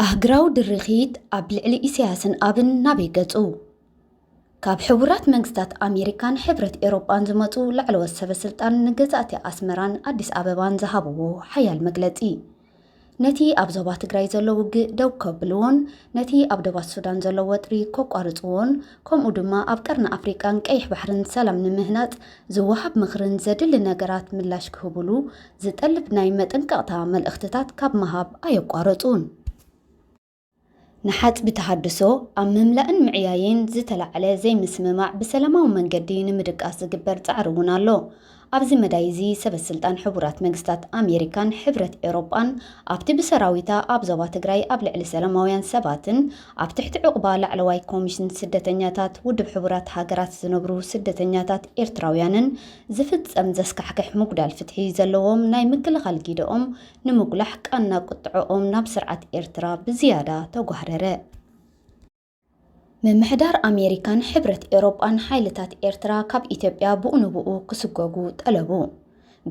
ኣህግራዊ ድርኺት ኣብ ልዕሊ ኢሳያስን ኣብን ናበይ ገጹ? ካብ ሕቡራት መንግስታት ኣሜሪካን ሕብረት ኤውሮጳን ዝመጹ ላዕለዎት ሰበ ስልጣን ንገዛእቲ ኣስመራን ኣዲስ ኣበባን ዝሃብዎ ሓያል መግለጺ፣ ነቲ ኣብ ዞባ ትግራይ ዘሎ ውግእ ደው ከብልዎን ነቲ ኣብ ደባት ሱዳን ዘሎ ወጥሪ ከቋርጽዎን፣ ከምኡ ድማ ኣብ ቀርኒ ኣፍሪቃን ቀይሕ ባሕርን ሰላም ንምህናጽ ዝወሃብ ምኽርን ዘድሊ ነገራት ምላሽ ክህቡሉ ዝጠልብ ናይ መጠንቀቕታ መልእኽትታት ካብ ምሃብ ኣየቋረጹን። ንሓጽቢ ተሃድሶ ኣብ ምምላእን ምዕያይን ዝተላዕለ ዘይምስምማዕ ብሰላማዊ መንገዲ ንምድቃስ ዝግበር ጻዕሪ እውን ኣሎ። ኣብዚ መዳይ እዚ ሰበ ስልጣን ሕቡራት መንግስታት ኣሜሪካን ሕብረት ኤውሮጳን ኣብቲ ብሰራዊታ ኣብ ዞባ ትግራይ ኣብ ልዕሊ ሰላማውያን ሰባትን ኣብ ትሕቲ ዕቑባ ላዕለዋይ ኮሚሽን ስደተኛታት ውድብ ሕቡራት ሃገራት ዝነብሩ ስደተኛታት ኤርትራውያንን ዝፍጸም ዘስካሕክሕ ምጉዳል ፍትሒ ዘለዎም ናይ ምክልኻል ጊደኦም ንምጉላሕ ቃና ቁጥዐኦም ናብ ስርዓት ኤርትራ ብዝያዳ ተጓህረረ። ምምሕዳር ኣሜሪካን ሕብረት ኤውሮጳን ሓይልታት ኤርትራ ካብ ኢትዮጵያ ብኡ ንብኡ ክስጎጉ ጠለቡ።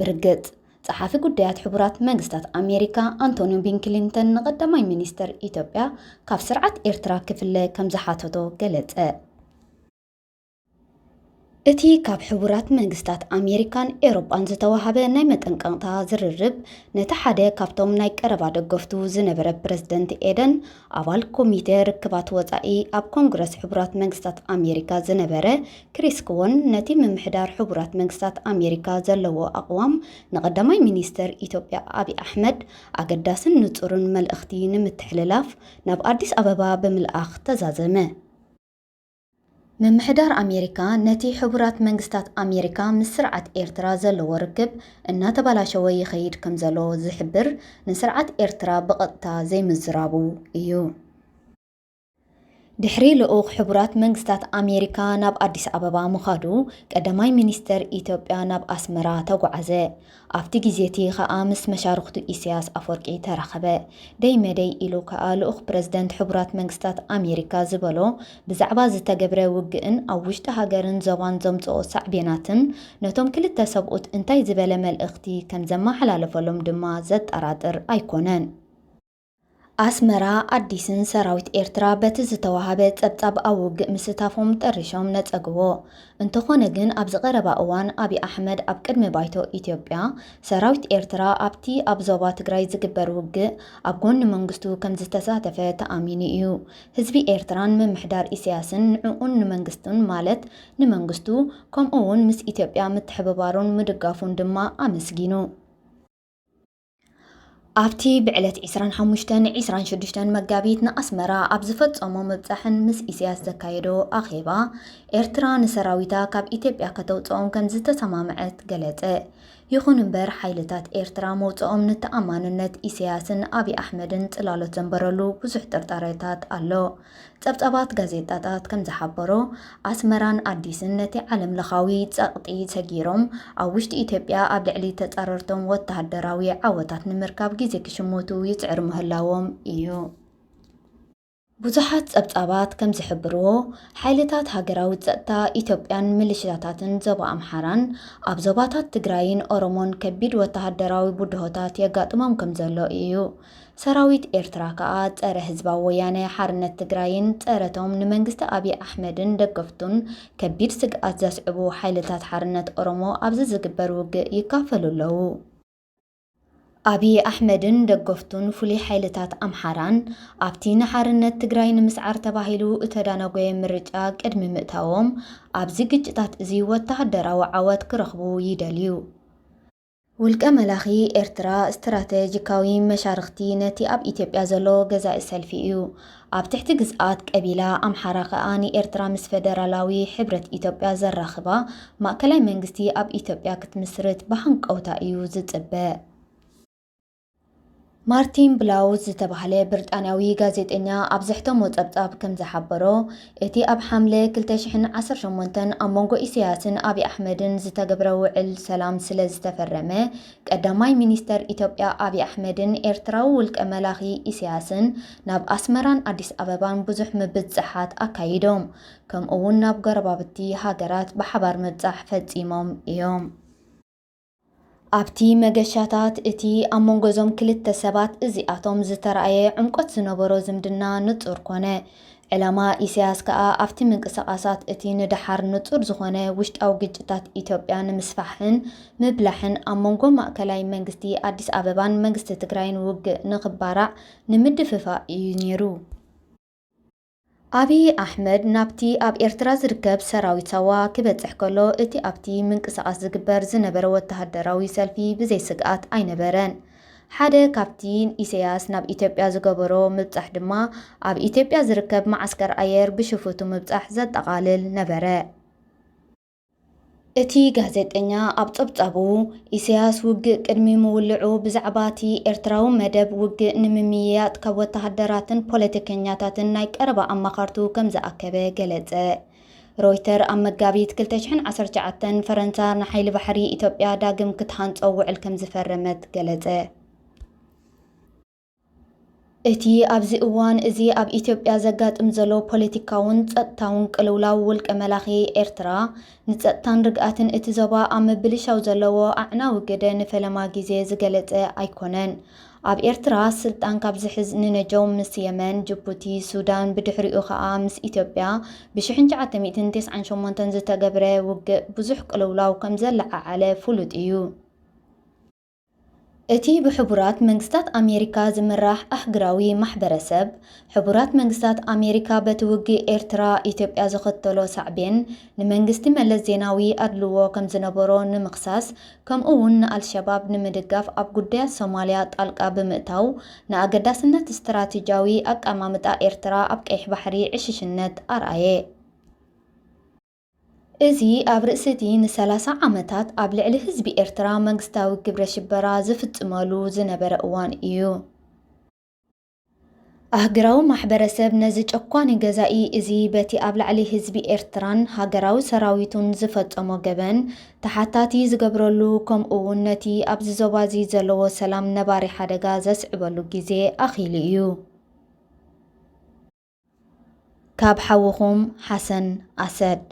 ብርግጽ፣ ጸሓፊ ጉዳያት ሕቡራት መንግስታት ኣሜሪካ ኣንቶኒ ብሊንከን ንቀዳማይ ሚኒስተር ኢትዮጵያ ካብ ስርዓት ኤርትራ ክፍለ ከም ዝሓተቶ ገለጸ። እቲ ካብ ሕቡራት መንግስታት ኣሜሪካን ኤውሮጳን ዝተዋህበ ናይ መጠንቀቕታ ዝርርብ፣ ነቲ ሓደ ካብቶም ናይ ቀረባ ደገፍቱ ዝነበረ ፕረዚደንት ኤደን፣ ኣባል ኮሚተ ርክባት ወጻኢ ኣብ ኮንግረስ ሕቡራት መንግስታት ኣሜሪካ ዝነበረ ክሪስ ክዎን፣ ነቲ ምምሕዳር ሕቡራት መንግስታት ኣሜሪካ ዘለዎ ኣቕዋም ንቀዳማይ ሚኒስተር ኢትዮጵያ ኣብይ ኣሕመድ ኣገዳስን ንጹርን መልእኽቲ ንምትሕልላፍ ናብ ኣዲስ ኣበባ ብምልኣኽ ተዛዘመ። ምምሕዳር ኣሜሪካ ነቲ ሕቡራት መንግስታት ኣሜሪካ ምስ ስርዓት ኤርትራ ዘለዎ ርክብ እናተባላሸወ ይኸይድ ከም ዘሎ ዝሕብር ንስርዓት ኤርትራ ብቐጥታ ዘይምዝራቡ እዩ። ድሕሪ ልኡኽ ሕቡራት መንግስታት ኣሜሪካ ናብ ኣዲስ ኣበባ ምኻዱ፣ ቀዳማይ ሚኒስተር ኢትዮጵያ ናብ ኣስመራ ተጓዓዘ። ኣብቲ ግዜ እቲ ኸኣ ምስ መሻርኽቱ ኢሳያስ ኣፈወርቂ ተራኸበ። ደይ መደይ ኢሉ ከኣ ልኡኽ ፕረዚደንት ሕቡራት መንግስታት ኣሜሪካ ዝበሎ ብዛዕባ ዝተገብረ ውግእን ኣብ ውሽጢ ሃገርን ዞባን ዘምጽኦ ሳዕቤናትን ነቶም ክልተ ሰብኡት እንታይ ዝበለ መልእኽቲ ከም ዘመሓላለፈሎም ድማ ዘጠራጥር ኣይኮነን። ኣስመራ ኣዲስን ሰራዊት ኤርትራ በቲ ዝተዋሃበ ጸብጻብ ኣብ ውግእ ምስታፎም ጠሪሾም ነጸግዎ። እንተኾነ ግን ኣብዚ ቀረባ እዋን ኣብይ ኣሕመድ ኣብ ቅድሚ ባይቶ ኢትዮጵያ ሰራዊት ኤርትራ ኣብቲ ኣብ ዞባ ትግራይ ዝግበር ውግእ ኣብ ጎኒ መንግስቱ ከም ዝተሳተፈ ተኣሚኑ እዩ። ህዝቢ ኤርትራን ምምሕዳር ኢሳያስን ንዕኡን ንመንግስቱን ማለት ንመንግስቱ ከምኡ እውን ምስ ኢትዮጵያ ምትሕብባሩን ምድጋፉን ድማ ኣመስጊኑ። ኣብቲ ብዕለት ዕስራን ሓሙሽተን ዒስራን ሽዱሽተን መጋቢት ንኣስመራ ኣብ ዝፈጸሞ ምብጻሕን ምስ ኢሳያስ ዘካየዶ ኣኼባ፣ ኤርትራ ንሰራዊታ ካብ ኢትዮጵያ ከተውጽኦም ከም ዝተሰማምዐት ገለጸ። ይኹን እምበር፣ ሓይልታት ኤርትራ መውጽኦም ንተኣማንነት ኢሳያስን ኣብይ ኣሕመድን ጽላሎት ዘንበረሉ ብዙሕ ጥርጣረታት ኣሎ። ጸብጻባት ጋዜጣታት ከም ዝሓበሮ፣ ኣስመራን ኣዲስን ነቲ ዓለም ለኻዊ ጸቕጢ ሰጊሮም፣ ኣብ ውሽጢ ኢትዮጵያ ኣብ ልዕሊ ተጻረርቶም ወተሃደራዊ ዓወታት ንምርካብ ግዜ ክሽምቱ ይጽዕሩ ምህላዎም እዩ። ብዙሓት ጸብጻባት ከም ዝሕብርዎ፣ ሓይልታት ሃገራዊ ጸጥታ ኢትዮጵያን ሚሊሻታትን ዞባ ኣምሓራን ኣብ ዞባታት ትግራይን ኦሮሞን ከቢድ ወተሃደራዊ ብድሆታት የጋጥሞም ከም ዘሎ እዩ። ሰራዊት ኤርትራ ከኣ ጸረ ህዝባዊ ወያነ ሓርነት ትግራይን ጸረቶም ንመንግስቲ ኣብይ ኣሕመድን ደገፍቱን ከቢድ ስግኣት ዘስዕቡ ሓይልታት ሓርነት ኦሮሞ ኣብዚ ዝግበር ውግእ ይካፈሉ ኣለዉ። ኣብይ ኣሕመድን ደገፍቱን ፍሉይ ሓይልታት ኣምሓራን ኣብቲ ንሓርነት ትግራይ ንምስዓር ተባሂሉ እተዳነጎየ ምርጫ ቅድሚ ምእታዎም ኣብዚ ግጭታት እዚ ወተሃደራዊ ዓወት ክረኽቡ ይደልዩ። ውልቀ መላኺ ኤርትራ ስትራተጂካዊ መሻርኽቲ ነቲ ኣብ ኢትዮጵያ ዘሎ ገዛኢ ሰልፊ እዩ። ኣብ ትሕቲ ግዝኣት ቀቢላ ኣምሓራ ከኣ ንኤርትራ ምስ ፈደራላዊ ሕብረት ኢትዮጵያ ዘራኽባ ማእከላይ መንግስቲ ኣብ ኢትዮጵያ ክትምስርት ብሃንቀውታ እዩ ዝጽበ። ማርቲን ብላውዝ ዝተባህለ ብሪጣንያዊ ጋዜጠኛ ኣብ ዘሕተሞ ጸብጻብ ከም ዝሓበሮ፣ እቲ ኣብ ሓምለ ክልተ ሽሕን ዓሰርተ ሸሞንተን ኣብ መንጎ ኢሳያስን ኣብይ ኣሕመድን ዝተገብረ ውዕል ሰላም ስለ ዝተፈረመ፣ ቀዳማይ ሚኒስተር ኢትዮጵያ ኣብይ ኣሕመድን ኤርትራዊ ውልቀ መላኺ ኢሳያስን ናብ ኣስመራን ኣዲስ ኣበባን ብዙሕ ምብጽሓት ኣካይዶም። ከምኡ እውን ናብ ጎረባብቲ ሃገራት ብሓባር ምብጻሕ ፈጺሞም እዮም። ኣብቲ መገሻታት፣ እቲ ኣብ መንጎ እዞም ክልተ ሰባት እዚኣቶም ዝተራእየ ዕምቆት ዝነበሮ ዝምድና ንጹር ኮነ። ዕላማ ኢሳያስ ከኣ ኣብቲ ምንቅስቓሳት እቲ ንደሓር ንጹር ዝኾነ ውሽጣዊ ግጭታት ኢትዮጵያ ንምስፋሕን ምብላሕን፣ ኣብ መንጎ ማእከላይ መንግስቲ ኣዲስ ኣበባን መንግስቲ ትግራይን ውግእ ንኽባራዕ ንምድፍፋእ እዩ ነይሩ። ኣብይ ኣሕመድ ናብቲ ኣብ ኤርትራ ዝርከብ ሰራዊት ሳዋ ክበጽሕ ከሎ፣ እቲ ኣብቲ ምንቅስቓስ ዝግበር ዝነበረ ወተሃደራዊ ሰልፊ ብዘይ ስግኣት ኣይነበረን። ሓደ ካብቲ ኢሳያስ ናብ ኢትዮጵያ ዝገበሮ ምብጻሕ ድማ፣ ኣብ ኢትዮጵያ ዝርከብ መዓስከር ኣየር ብሽፉቱ ምብጻሕ ዘጠቓልል ነበረ። እቲ ጋዜጠኛ ኣብ ጸብጻቡ፣ ኢሳያስ ውግእ ቅድሚ ምውልዑ ብዛዕባ እቲ ኤርትራዊ መደብ ውግእ ንምምይያጥ ካብ ወተሃደራትን ፖለቲከኛታትን ናይ ቀረባ ኣማኸርቱ ከም ዝኣከበ ገለጸ። ሮይተር ኣብ መጋቢት ክልተ ሽሕን ዓሰርተ ትሽዓተን፣ ፈረንሳ ንሓይሊ ባሕሪ ኢትዮጵያ ዳግም ክትሃንጾ ውዕል ከም ዝፈረመት ገለጸ። እቲ ኣብዚ እዋን እዚ ኣብ ኢትዮጵያ ዘጋጥም ዘሎ ፖለቲካውን ጸጥታውን ቅልውላው፣ ውልቀ መላኺ ኤርትራ ንጸጥታን ርግኣትን እቲ ዞባ ኣብ ምብልሻው ዘለዎ ኣዕናዊ ግደ ንፈለማ ግዜ ዝገለጸ ኣይኮነን። ኣብ ኤርትራ ስልጣን ካብ ዝሕዝ ንነጀው ምስ የመን፣ ጅቡቲ፣ ሱዳን፣ ብድሕሪኡ ከኣ ምስ ኢትዮጵያ ብሽሕን ትሽዓተ ሚእትን ተስዓን ሸሞንተን ዝተገብረ ውግእ ብዙሕ ቅልውላው ከም ዘለዓዓለ ፍሉጥ እዩ። እቲ ብሕቡራት መንግስታት ኣሜሪካ ዝምራሕ ኣህግራዊ ማሕበረሰብ፣ ሕቡራት መንግስታት ኣሜሪካ በቲ ውግእ ኤርትራ ኢትዮጵያ ዘኸተሎ ሳዕቤን ንመንግስቲ መለስ ዜናዊ ኣድልዎ ከም ዝነበሮ ንምኽሳስ፣ ከምኡ እውን ንኣልሸባብ ንምድጋፍ ኣብ ጉዳያት ሶማልያ ጣልቃ ብምእታው ንኣገዳስነት ስትራቴጂያዊ ኣቀማምጣ ኤርትራ ኣብ ቀይሕ ባሕሪ ዕሽሽነት ኣርኣየ። እዚ ኣብ ርእሲ እቲ ንሰላሳ ዓመታት ኣብ ልዕሊ ህዝቢ ኤርትራ መንግስታዊ ግብረ ሽበራ ዝፍጽመሉ ዝነበረ እዋን እዩ። ኣህግራዊ ማሕበረሰብ ነዚ ጨኳኒ ገዛኢ እዚ በቲ ኣብ ላዕሊ ህዝቢ ኤርትራን ሃገራዊ ሰራዊቱን ዝፈጸሞ ገበን ተሓታቲ ዝገብረሉ፣ ከምኡ እውን ነቲ ኣብዚ ዞባ እዚ ዘለዎ ሰላም ነባሪ ሓደጋ ዘስዕበሉ ግዜ ኣኺሉ እዩ። ካብ ሓውኹም ሓሰን ኣሰድ።